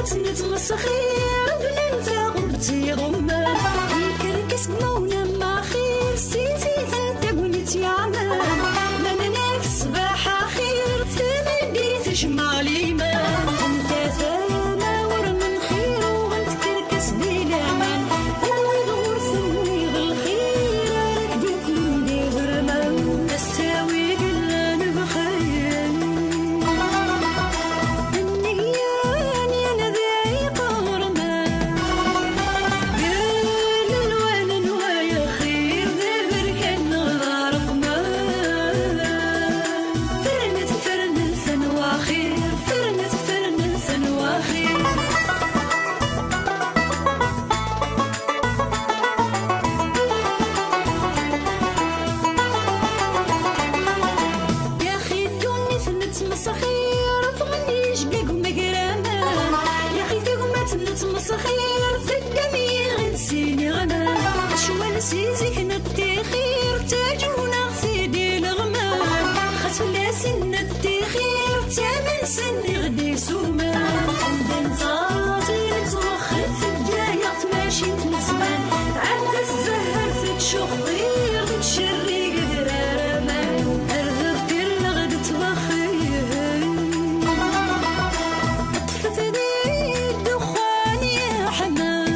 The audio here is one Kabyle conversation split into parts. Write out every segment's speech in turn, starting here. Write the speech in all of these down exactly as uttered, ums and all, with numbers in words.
Nettmesxir d nenta ur tt-iḍummen. Ikerkes deg mawna ma xir, si zida tagnit yeɛnan. Ma nenna-k ṣṣbeḥ axir, tmeddit tejmeɛ liman. Anta tama ur nenxir, ur netkerkes di laman. Anwa i d ɣur-sen wi d lxir, ara k-d-uklen d iẓerman. Ass-a wi yellan bxir. Yaxi ddunit nettmesxir, ṭmen yejgag umegraman. Yaxi tagmat nettmesxir, teddam yiɣil sin iɣman. Ccwal si zik nettixir, ttaǧun-aɣ-t-id ileɣman. Xas fell-asen nettixir, ttamen-sen iɣ-d isuman. Anda nettɣaẓ i nettwexxir, teǧǧa-yaɣ tmacint n zzman. Tɛedda tzeher tettcuxxir, tettcerrig adrar aman. Ar d tirneɣ d ttwaxir. Ṭṭfet di ddexxan yeḥman.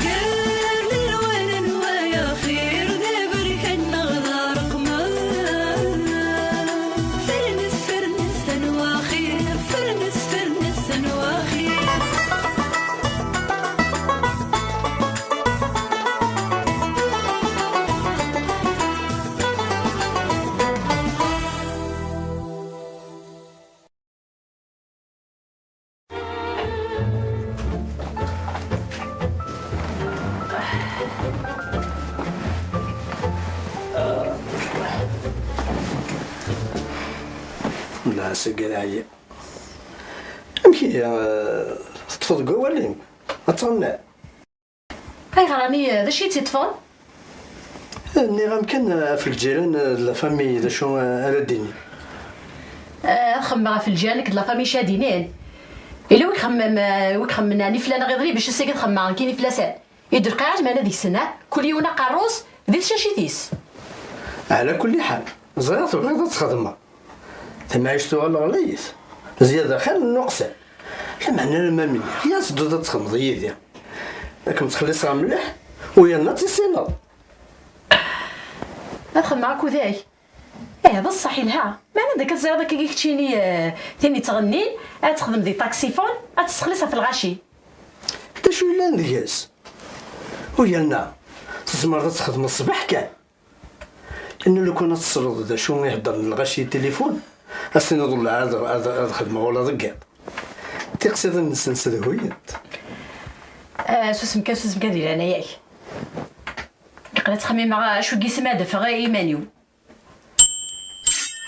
Gar lelwan n wayaxir, d aberkan neɣ d areqman. Fernet, fernet, anwa axir? Fernet, fernet, anwa axir? Lɛas-agi lɛali. Amek ihi, eh, teṭṭfeḍ deg wawal-im? Ad tɣenneḍ? Ayɣer, ɛni d acu i tt-iṭṭfen? Nniɣ-am kan, eh, ɣef lǧiran, eh, d la famille, d acu, eh, ara d-inin? Eh, ad xemmeɣ ɣef lǧiran nekk d la famille, acu ad d-inin? Yella wi ixemmen, eh, wi ixemmen ɛni fell-aneɣ iḍelli, bac ass-agi ad xemmeɣ nekkini fell-asen? I d-lqaɛa meɛna deg-sen, ha? Kul yiwen aqerru-s di tcacit-is. Ɛla kulli ḥal, ẓriɣ tebɣiḍ ad txedmeḍ. Tamɛict tuɣal ɣlayet, zyada xir n nnuqsan. Lameɛna alamma mliḥ, yas-d ad txedmeḍ yid-i. Ad kem-ttxelliṣeɣ mliḥ, u yerna ad tissineḍ. Ad xedmeɣ akked-ak. Eh, d ṣṣeḥ, yelha. Meɛna d akka teẓriḍ akkagi keččini, eh, tin yettɣennin, ad texdem di taksifun, ad tessexliṣ ɣef lɣaci. D acu yellan deg-s? U yerna, tzemreḍ ad txedmeḍ ṣṣbeḥ kan. Inna lukan ad tesleḍ d acu i heddren lɣaci i tilifun, ad s-tiniḍ wellah ad, ad, ad xedmeɣ ula deg yiḍ. Tiqsiḍin-nsen ssedhuyent. Ah, susem kan, susem kan di leɛnaya-k. Yeqqel ad ttxemmimeɣ acu n yisem ad d-afeɣ i iman-iw.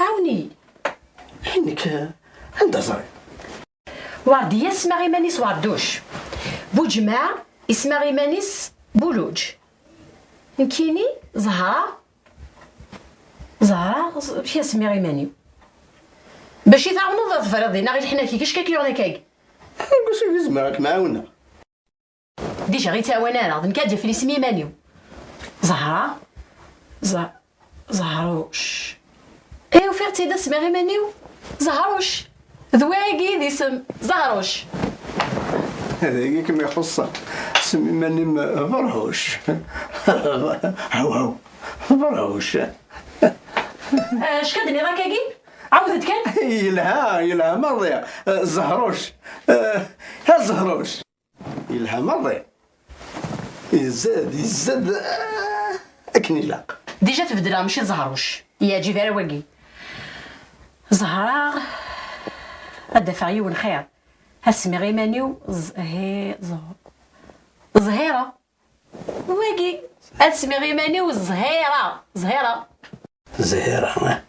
Ɛawen-iyi. Ihi nekk, anda ẓriɣ? Werdiya semmaɣ iman-is Werduc. Buǧemɛa isemmaɣ iman-is Buluǧ. Nekkini, Zahra, Zahra, z-, amek i semmiɣ iman-iw? Bac i tɛawneḍ ad tefriḍ dinna i leḥnak-ik, acu k-yuɣen akkagi? Deg wacu i zemreɣ ad kem-ɛawneɣ? Déjà, ur yettɛawan ara, d nekk ad d-yaf isem i iman-iw. Zahra, Za-, Zahruc. Eh, ufiɣ-tt-id, ad semmiɣ iman-iw Zahruc. D wagi i d isem, Zahruc. D ayagi i kem-ixuṣṣen. Semmi iman-im Berhuc. Haw, haw. Berhuc. Eh, acu k-d-nniɣ akkagi? Ɛawed-d kan. Yelha, yelha maḍi. Eh, Zahruc. Eh, a Zahruc. Yelha maḍi. Izad, izad, ah, akken ilaq. Déjà tbeddleɣ, mačči d Zahruc. Yeɛǧib ara wagi. Zehreɣ, ad d-afeɣ yiwen xir. Ad semmiɣ iman-iw Z-, he-, Z-, Zhira. Wagi, ad semmiɣ iman-iw Zhira. Zhira. Zhira, eh?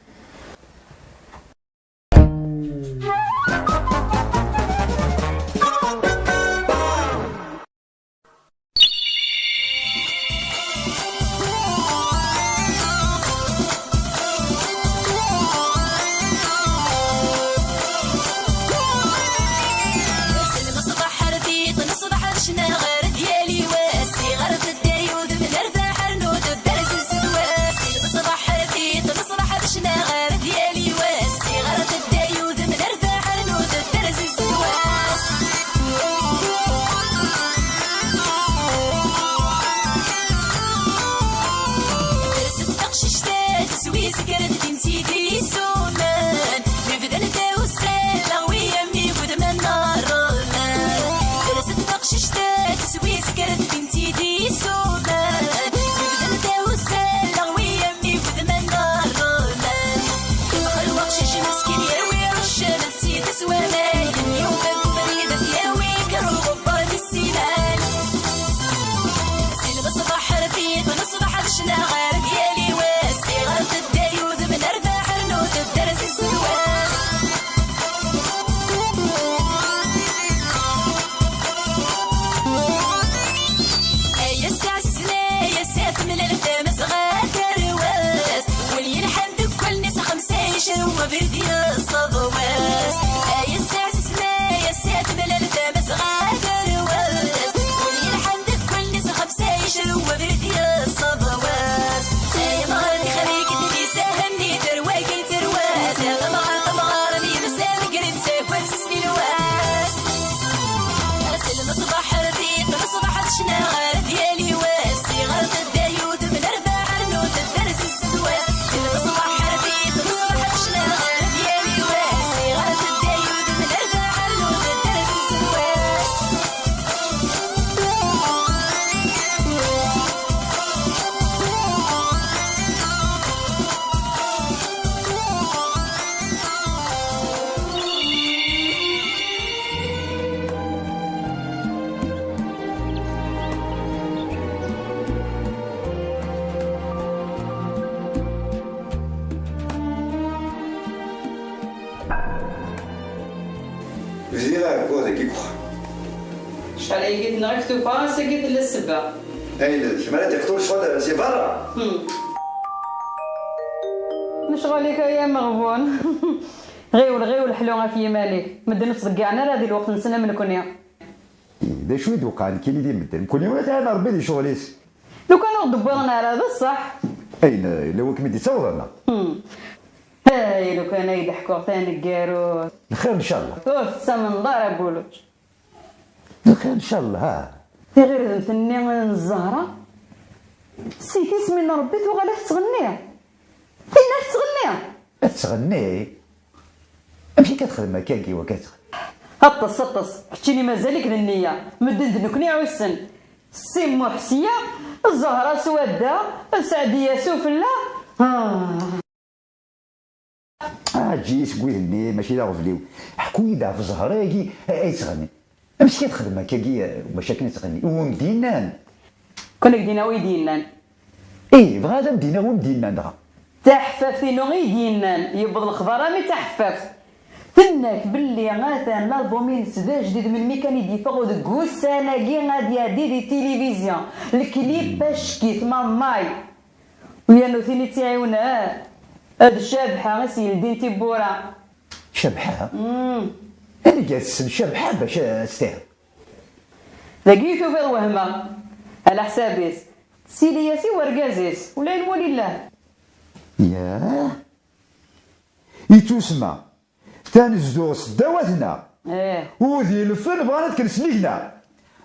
Ziɣ aɛeggu dagi deg uxxam. Acḥal ayagi tenɣa-k tufa, ass-agi tella ssebba. Ayen d kemm ara d-iqḍun ccɣel ar si berra. Hmm. Lecɣal-ik ay ameɣbun. Ɣiwel, ɣiwel ḥlu ɣef yiman-ik. Medden ur ttḍeyyiɛen ara di lweqt-nsen am nekni. D acu i d-weqɛen nekkini di medden? Nekkni ur t-ɛan Rebbi di ccɣel-is. Lukan ur ɣ-d-wwiḍen ara, d ṣṣeḥ. Ayen, yella wakken i d-ittawḍen, neɣ? Hmm. Ay, lukan ay d-ḥkuɣ taneggarut. Lxir, ncallah. Ur tettamneḍ ara, Buluǧ. Lxir, ncallah, ha. Tiɣirdemt-nni n Zahra, si tismin n Rebbi tuɣal ad tettɣenni. Tinna tettɣenni. Ad tettɣenni? Amek akka txedm akkagi waka tettɣenni? Ṭṭes, ṭṭes, keččini mazal-ik d nniya. Medden d nekkni ɛussen. Si Muḥ sya, Zahra s wadda, Seɛdiya sufella. Ah. Ah, eǧǧ-iyi seg wid-nni, mačči d aɣbel-iw. Ḥku-yi-d ɣef Zahra-agi ay yettɣennin. Amek i texdem akkagi, eh, bac akken ad tɣenni? Wi m-d-yennan? Kan ak-d-iniɣ wi d-yennan. Ih, bɣiɣ ad am-d-iniɣ wi m-d-yennan dɣa. Taḥeffaft-inu i d-yennan, yewweḍ lexbar armi d taḥeffaft. Tenna-k belli atan lalbum-ines d ajdid melmi kan i d-yeffeɣ deg ussan-agi ad iɛeddi di tilivizyu. Lklip acek-it, ma may. U yernu tin i tt-iɛiwnen, ah, d Cabḥa i s-yeldin tiwwura. Cabḥa? Mm. Arga tessen Cabḥa bac ad s-tiɛiw. Dagi i tufiḍ wehmeɣ. Ɛla ḥsab-is. Tsili-yas i wergaz-is. Ula ilmu lillah. Yah. Ittusma. Tanezduɣ s ddaw-atneɣ. Eh. Udi lfen bɣan ad k-nesnigna.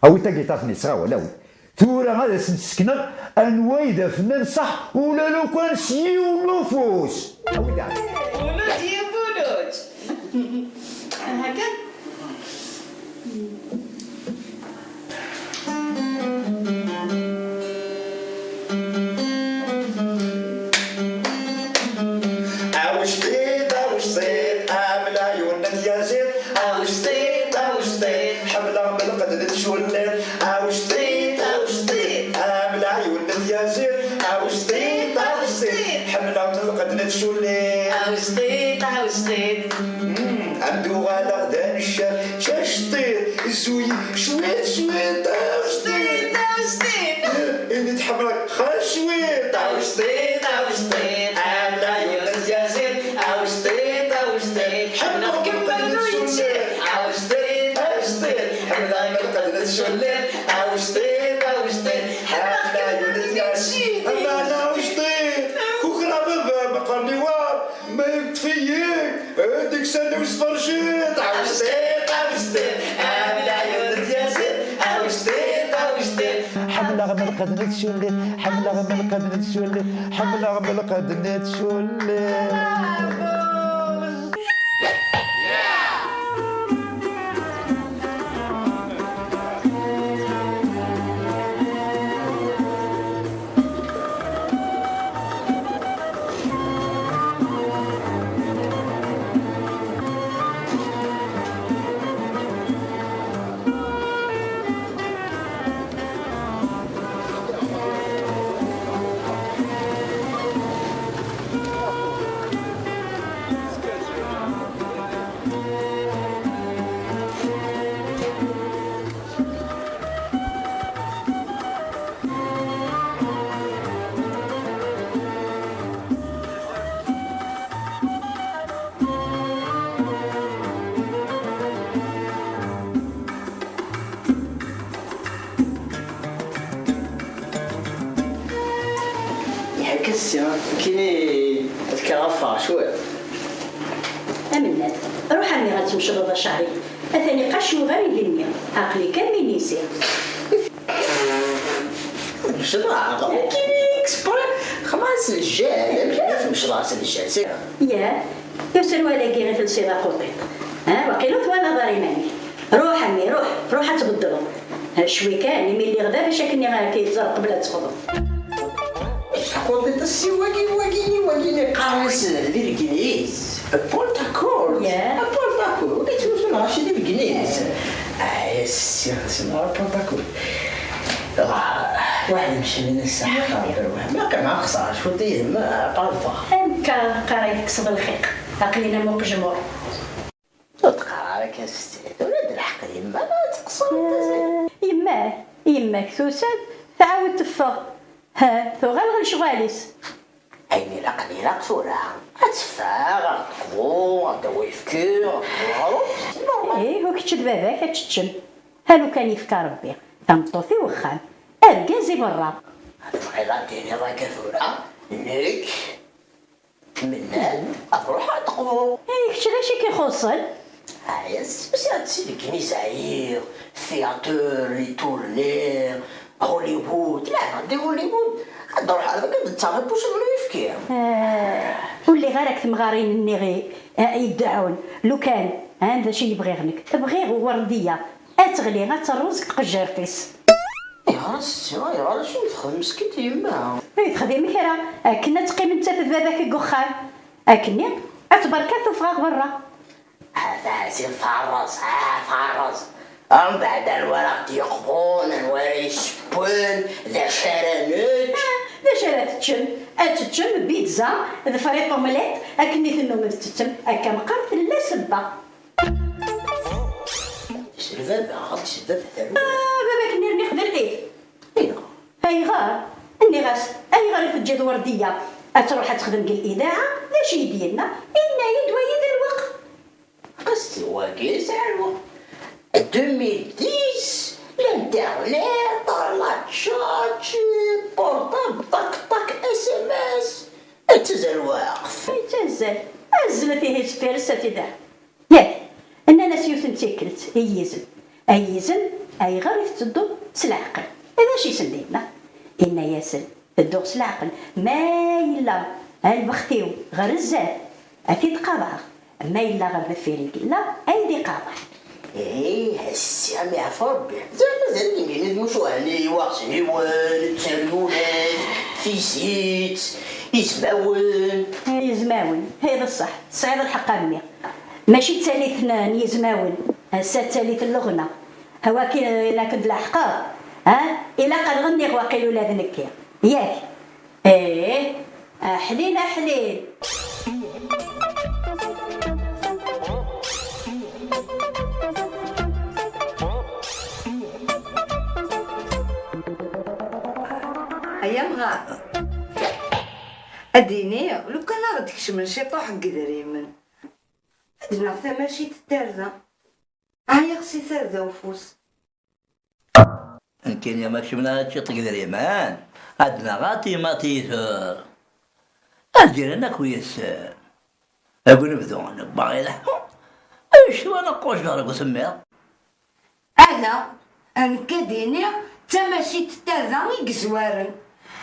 Awi tagiṭart-nni, ttxawal, awi. Tura ad asen-sekneɣ anwa i d afennan ṣṣeḥ, ula lukan s yiwen n ufus. Awi-d ɛad. Buluǧ ya Buluǧ. Aha kan. Awecṭiṭ, awecṭiṭ, am leɛyun n tyaziḍt. Awecṭiṭ, awecṭiṭ, ḥemmleɣ melqed n tculliḍt. Awecṭiṭ, awecṭiṭ, am leɛyun n tyaziḍt. Awecṭiṭ, awecṭiṭ, ḥemmleɣ melqed n tculliḍt. Awecṭiṭ, awecṭiṭ. Mm, am d-uɣaleɣ d aneccaɣ, ččac ṭiṭ, zuy, cwiṭ, cwiṭ, awecṭiṭ. Awecṭiṭ, awecṭiṭ. Ini-d ḥemmleɣ, xas cwiṭ. Awecṭiṭ, awecṭiṭ, am leɛyun n tyaziḍt. Awecṭiṭ, awecṭiṭ, ḥemmleɣ melqed n tculliḍt. Awecṭiṭ, awecṭiṭ, ḥemmleɣ melqed n tculliḍt. Awecṭiṭ, awecṭiṭ, ḥemmleɣ melqed n tyaziḍt. Aman awecṭiṭ, kukra baba meqqer liwar. Ma yeṭṭef-iyi, ad iksan usferjiṭ. Awecṭiṭ, awecṭiṭ, am leɛyun n tyaziḍt. Awecṭiṭ, awecṭiṭ. Ḥemmleɣ melqed n tculliḍt, ḥemmleɣ melqed n tculliḍt, ḥemmleɣ melqed n tculliḍt. Yeḥka ssya, nekkini ad kkreɣ ad ffɣeɣ cwiṭ. Amennad, ruḥ a mmi ad tmecḍeḍ acaɛri. Atan iqac yuɣal igenni. Aql-ik am inisi. Mecḍeɣ, nekkini exprès, xmas lǧal, amek ara tmecḍeɣ s lǧal? Yah, i userwal-agi i telsiḍ aquṭiṭ. Ha, waqila ur twalaḍ ara iman-ik. Ruḥ a mmi, ruḥ, ruḥ ad tbeddleḍ. Ha, cwi kan, imi lliɣ da, bac akken i ɣ-k-yeẓer qbel ad teffɣeḍ. Aquṭiṭ-is si wagi, wagi, wagi, iqqar-as di Legliz. Pantakurt. Yeah. Pantakurt. Ur yettnuzu lɣaci di Legliz. Ah, yes, yes, Pantakurt. Ah, waḥed yemcen ass-a ḥeqqa. Ma qqimeɣ xeṣreɣ cwiṭ, ma qerfeɣ. Amek ara tekkseḍ lxiq? Aql-in am uqejmur. Ur d-qqar ara kan s ttɛid. Yemma ad teqṣer. Yemma, yemma-k tusa-d, tɛawed teffeɣ. Ha, tuɣal ɣer lecɣal-is. Ayen ilaqen ilaq tura. Ad teffeɣ, ad teqḍu, ad d-tawi ayefki, ad teɣru. Ih, u kečč d baba-k ad teččem. Ha lukan yefka Rebbi, tameṭṭut i wexxam, argaz i berra. Tebɣiḍ ad d-tiniḍ akka tura? Nekk, mennad, ad ruḥeɣ ad d-qḍuɣ. Eh, kečč d acu i k-ixuṣṣen? Ɛya, usiɣ-d si deg mi zɛiɣ, théâtre, les tournées, Hollywood, leɛbeɣ di Hollywood, ad d-ruḥeɣ dagi ad d-ttaɣ abbuc n uyefki. Eh, ur lliɣ ara deg temɣarin-nni i, eh, ideɛɛun. Lukan, eh, d acu i bɣiɣ nekk? Bɣiɣ Werdiya ad teɣli, ad terreẓ deg tqejjirt-is. Ayɣer a setti, ayɣer acu i txedem meskint yemma? Ur texdim kra, akken ad teqqim nettat d baba-k deg uxxam. Akkenni, ad tberka tuffɣa ɣer berra. Ata ziɣ terreẓ, ah, terreẓ. Mbeɛd anwa ara ɣ-d-yeqḍun, anwa ara yessewwen, d acu ara nečč? Ah, d acu ara teččem? Ad teččem pizza d frites omelette akken i tennumem tettettem, akka meqqar tella sebba. Isel baba, xaṭi isel baba tarwa. Ah, baba-k nirni xdel-it. Ayɣer? Ayɣer? Nniɣ-as, ayɣer i teǧǧiḍ Werdiya ad truḥ ad texdem deg lidaɛa? D acu i d-yenna? Yenna-yi-d wayi d lweqt. Qesdi wagi yesɛa lweqt. Deux mille dix, l'internet, la tchatch, portable, ṭak ṭak, S M S. Ittazal lweqt. Ittazal. Azlet ihi sfir-s a tidak. Yak, nnan-as yiwet n tikkelt i yizem, ay izem, ayɣer i tettedduḍ s leɛqel? D acu i sen-d-yenna? Inna-yasen, tedduɣ s leɛqel, ma yella lbext-iw ɣer zdat, ad t-id-qaḍɛeɣ, ma yella ɣer deffir i yella, ad yi-d-iqaḍeɛ. Ih, a ssi, am iɛfu Rebbi. Zeɛma mazal-iten d imucuha-nni, iwaɣezniwen, d teryulat, tizit, izmawen. Izmawen, hi d ṣṣeḥ, tesɛiḍ lḥeqq a mmi. Mačči d tallit n, n yizmawen, ass-a d tallit n leɣna. Hawa ki-, ilaq d leḥqeɣ, ha? Ilaq ad ɣenniɣ waqil ula d nekki. Yak? Ih, aḥlil, aḥlil. Ay amɣar, ad d-iniɣ, lukan ara d-kecmen ciṭuḥ n yedrimen, ad d-naɣ tamacint n tarda. Ɛyiɣ si tarda ufus. Nekkini ma kecmen ara ciṭ n yedrimen, ad naɣ atimatizur. Ad jirin akk yes-sen. Deg unebdu, nebba ileḥḥu. Icwa neqquc ɣer usemmiḍ. Ala, nekk ad d-iniɣ d tamacint n tarda i yezwaren.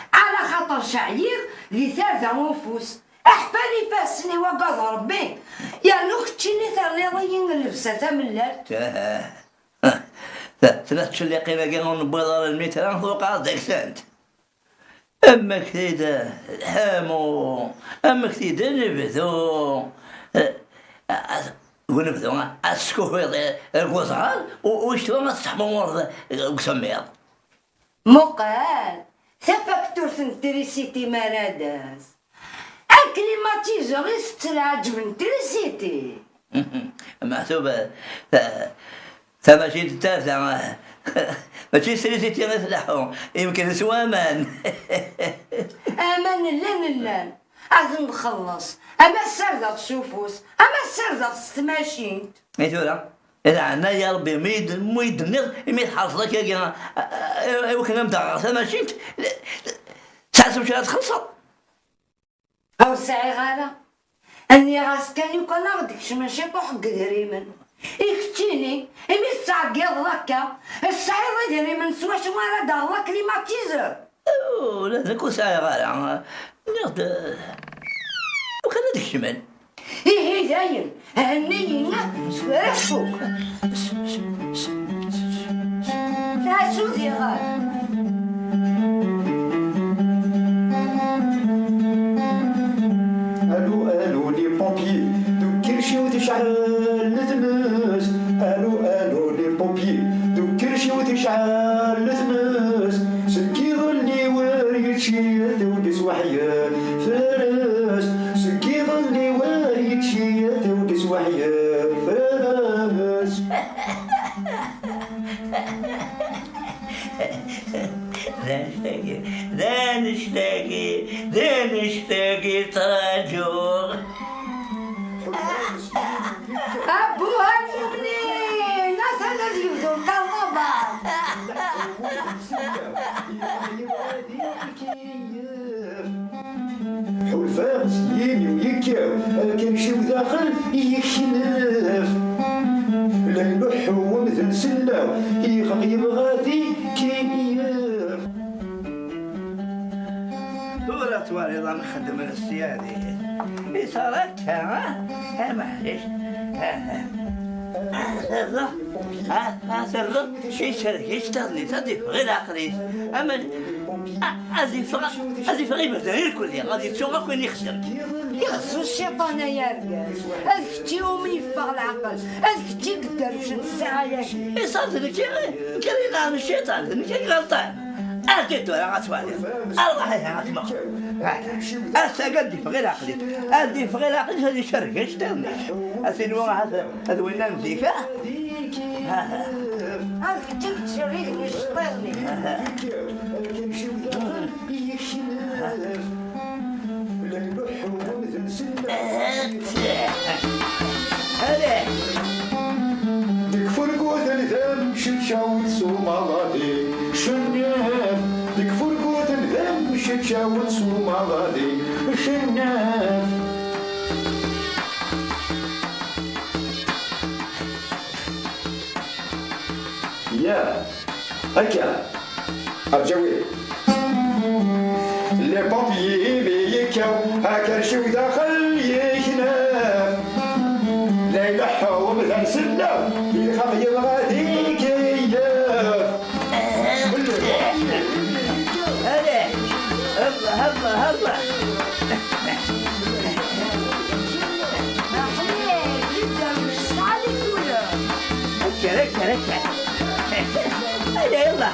Ala xaṭer ceɛyiɣ di tarda ufus. Aḥfan ifassen i wagad Rebbi, yernu keččini terniḍ-iyi llebsa tamellalt. Tella tettcelliqin-agi ur newwiḍ ara lmitra, tewqeɛ deg-sent. Amek tid lḥamu, amek tid nebdu, eh, eh, deg unebdu, ad teskufiḍ, eh, deg uzɣal, u, u icetwa ad tettḥmumureḍ deg usemmiḍ. Muqel, tafakturt n trisiti mi ara d-tas. Aklimatizur i s-tettelɛaǧeb n trisiti. Meḥsub, ta-, tamacint n tarda, mačči s trisiti i tleḥḥu, yemken s waman. Aman llan, llan. Ad ten-nxelleṣ. Ama ssardeɣ s ufus, ama ssardeɣ s tmacint. I tura? Leɛnaya Rebbi, mi yi-d-, mi yi-d-tenniḍ, imi tḥerṣeḍ akka-agi, a, a, a, i wakken ad m-d-aɣeɣ tamacint, tesɛiḍ amek ara txellṣeḍ? Ur sɛiɣ ara. Nniɣ-as kan, lukan ara d-kecmen ciṭuḥ n yedrimen. I keččini, imi tettɛeggiḍeḍ akka, tesɛiḍ idrimen s wacu ara d-taɣeḍ aklimatizur? Ula d nekk ur sɛiɣ ara. Nniɣ-d, lukan ad d-kecmen. Ihi dayen, henni-yi s tura tfuk. Acu diɣen? Allô, allô, les pompiers, deg ikerciw tecɛel tmes. Allô, allô, les pompiers, deg ikerciw tecɛel tmes. Seg iɣelli wer yečči tawdes weḥya fres. Seg iɣelli wer yečči tawdes weḥya fres. D annect-agi, d annect-agi, d annect-agi ttṛaǧuɣ. Abu Hannuni, atan ad yebdu lkarnaval. Ḥulfaɣ s yimi-w yekkaw, akerciw daxel yeknef. La ileḥḥu umdan sellaw, ixaq yebɣa ad ikeyyef. Tura twaliḍ ad nxeddem lesyadi. Iṣar akka, ha? Ha, maḥlic. Ha, ha. Ha, ha, terreḍ, icerreg iceṭṭiḍen-is, ad iffeɣ i leɛqel-is. Ama, a-, ad iffeɣ, ad iffeɣ iberdan irkelli, ad yettu akk ayen ixeddem. Yeɣs uciṭan ay argaz, ad kečč iwumi yeffeɣ leɛqel, ad kečč i yedderwcen ssaɛa-yagi. Iṣar d nekk i, nekk i yenɛan cciṭan, d nekk i iɣelṭan. Ati tura ad twaliḍ. Allah ihi ad tmeɣ. Ass-agi ad d-iffeɣ i leɛqel-is. Ad d-iffeɣ i leɛqel-is, ad icerreg iceṭṭiḍen-is. A tin-nni ahat d winna n zik, ah? Ad kečč i yettcerrigen iceṭṭiḍen-is. Ala. Deg furguten d amceččaw d sumaḍadi cennef. Deg furguten d amceččaw d sumaḍadi cennef. Ya, akka. Rǧawi. Les pompiers mi yekkaw, akerciw daxel yeknef. La ileḥḥu umdan sellaw, ilxaq yebɣa ad ikeyyef. Allez, halla, halla, halla. Akka, akka, akka. Hadi, yalla.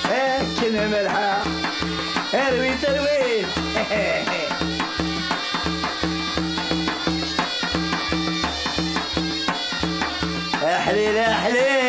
Akken a Malḥa, arwit, arwit. Aḥlil, aḥlil.